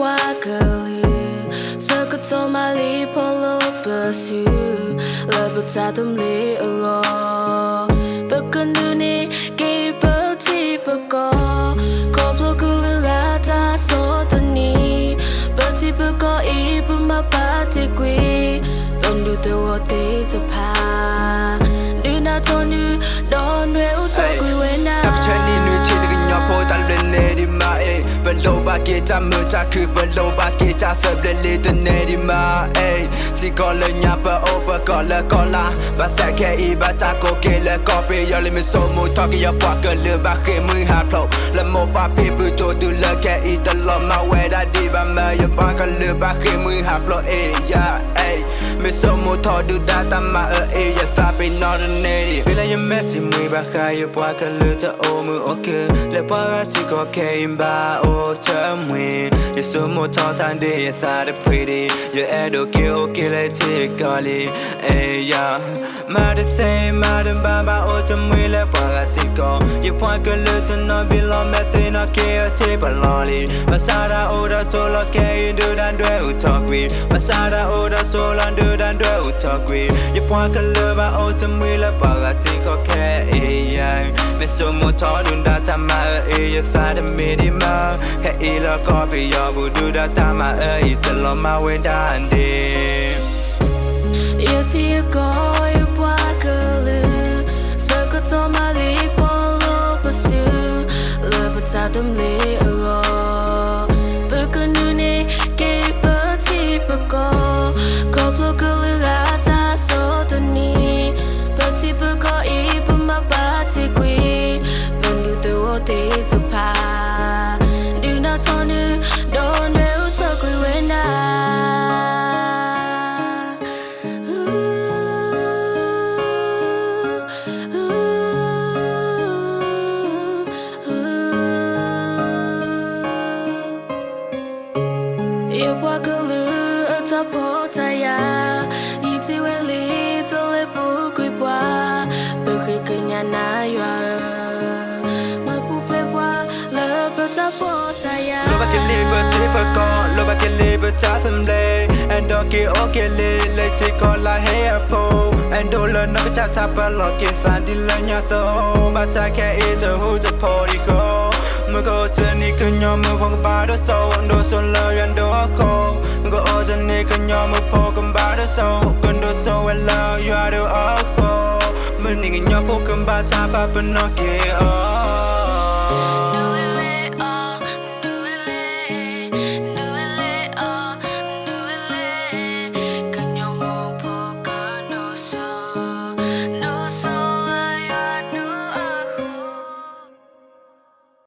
ပှၤကလုာ် ဆၢကတီၢ်မၤလံဖီလိပစု လၢပတၢ်သဘျ့အဂီၢ် ပကဒုးန့ၢ်က့ၤပထံပကီၢ် ခီဖျိကလုာ်ဂၤတၢ်ဆီၣ်သနံး ပထံပကီၢ်အံၤပမၤပာ်တ့ၢ်ကွံာ် ပဒူၣ်သဝီသ့ၣ်တဖၣ် ဒုးနၢ်ထီၣ်နုာ် ဒီးနွဲၣ်အူထီၣ်ကွံာ်ဝဲဒၣ် တၢ်ပဆၢနံၣ်နွံဆံတကညီဖိတၢ်လၢန့ၣ်ဒံးမးအံၤ ပလိၣ်ဘၣ်က့ၤတၢ်မုာ်တၢ်ခုၣ် ပလိၣ်ဘၣ်က့ၤတၢ်သဘျ့လံတန့ၢ်ဒံးမးအံၤ ထံကီၢ်လၢညါပအိၣ်ပကီၢ်လၢကီၢ်လါ ဘၣ်ဆၣ်ခဲအံၤဘၣ်တၢ်ကိးက့ၤလၢကီၢ်ပယီၤလံ မ့ၢ်ဆိကမိၣ်ထီၣ်က့ၤယပှၤကလုာ်ဘၣ်ဃ့ၢ်မှံဟးဖျိး လၢမိၢ်ပၢ်ဖံဖုတိၢ်တုၤလၢခဲအံၤတလီၤမၢ်ဝဲဒၣ်ဒံးဘၣ်မး ယပှၤကလုာ်ဘၣ်ဃ့ၢ်မှံဟးဖျိးအ့ယၤအံၤ မ့ၢ်ဆိကမိၣ်ထီၣ်ဒုၣ်ဒါတၢ်မၤအၢအ့ ယသးပ့ၤနီၣ်တန့ၢ်ဒံး မ့ၢ်လၢယမဲာ်ထံမှံဘၣ်ဃး ယပှၤကလုာ်တအိၣ်မုာ်အိၣ်ခုၣ် လၢပှၤဂၤထံကီၢ်ခဲအံၤဘၣ်အိၣ်တမှံၤ ယဆိကမိၣ်ထီၣ်တၢ်ဒ်ယသးတဖှံဒံး ယအဲၣ်ဒိးက့ၤအိၣ်က့ၤလၢထံကီၢ်လံ အ့ယၤ မၤတသ့မၤတဘၣ်ဘၣ်အိၣ်တမှံၤ လၢပှၤဂၤထံကီၢ် ယပှၤကလုာ်တနီၤဘံလီၤမဲာ်သ့ၣ်နီၣ်က့ၤအထံပလီၢ်လံ ဘၣ်ဆၣ်တၢ်အိၣ်တၢ်ဆိးလီၤခဲအံၤ ဒုၣ်ဒါဒွဲၣ်အူထီၣ်ကွံာ် ဘၣ်ဆၣ်တၢ်အိၣ်တၢ်ဆိးလီၤ ဒုၣ်ဒါဒွဲၣ်အူထီၣ်ကွံာ် ယပှၤကလုာ်ဘၣ်အိၣ်တမှံၤ လၢပှၤဂၤထံကီၢ်ခဲအံၤယၤ မ့ၢ်ဆိကမိၣ်ထီၣ်ဒုၣ်ဒါတၢ်မၤအၢအ့ ယသးတမ့ၢ်ဒံးမး ခဲအံၤလၢကီၢ်ပယီၤပူၤ ဒုၣ်ဒါတၢ်မၤအၢအံၤ တလီၤမၢ်ဝဲဒၣ်ဒံး ယထံယကီၢ်ယပှၤကလုာ် ဆၢကတီၢ်မၤလံဖီလိပစု လၢပတၢ်သဘျ့အဂီၢ် ပကဒုးန့ၢ်က့ၤပထံပကီၢ် ခီဖျိကလုာ်ဂၤတၢ်ဆီၣ်သနံး ပထံပကီၢ်အံၤပမၤပာ်တ့ၢ်ကွံာ် ပဒူၣ်သဝီသ့ၣ်တဖၣ် ဒုးနၢ်ထီၣ်နုာ် ဒီးနွဲၣ်အူထီၣ်ကွံာ်ဝဲဒၣ် ယပှၤကလုာ်အတၢ်ဖှီၣ်တၢ်ယာ် ယထံၣ်ဝဲလံတၢ်လၢပူၤကွံာ်ပှၤ ပဃ့ကညးနၤယွၤဧၢ, မၤပူၤဖျဲးပှၤလၢပတၢ်ဖှီၣ်တၢ်ယာ် လိၣ်ဘၣ်က့ၤလံပထံပကီၢ် လိၣ်ဘၣ်က့ၤလံပတၢ်သဘျ့ အဲၣ်ဒိးက့ၤအိၣ်က့ၤလံလၢထံကီၢ်လၢဟ့ၣ်အဖိ အဲၣ်ဒိးလၢနီၢ်ကစၢ်တၢ်ပာ်လီၤက့ၤသးဒ်လၢညါအသိး ဘၣ်ဆၣ်ခဲအံၤတဟူးတဖိးဒံးဃီ မုၢ်ကအိၣ်တနံၤကညီမုၢ်ဖိကဘၣ်ဒိၣ်စိ ဒိၣ်စိလၢယွၤဒိၣ်အဃိ မုၢ်ကအိၣ်တနံၤကညီမုၢ်ဖိကဘၣ်ဒိၣ်စိ ကဒိၣ်စိဝဲလၢယွၤဒိၣ်အဃိ မုၢ်နံၤကညီဖိကဘၣ်တၢ်ပာ်ပနီၣ်က့ၤအီၤ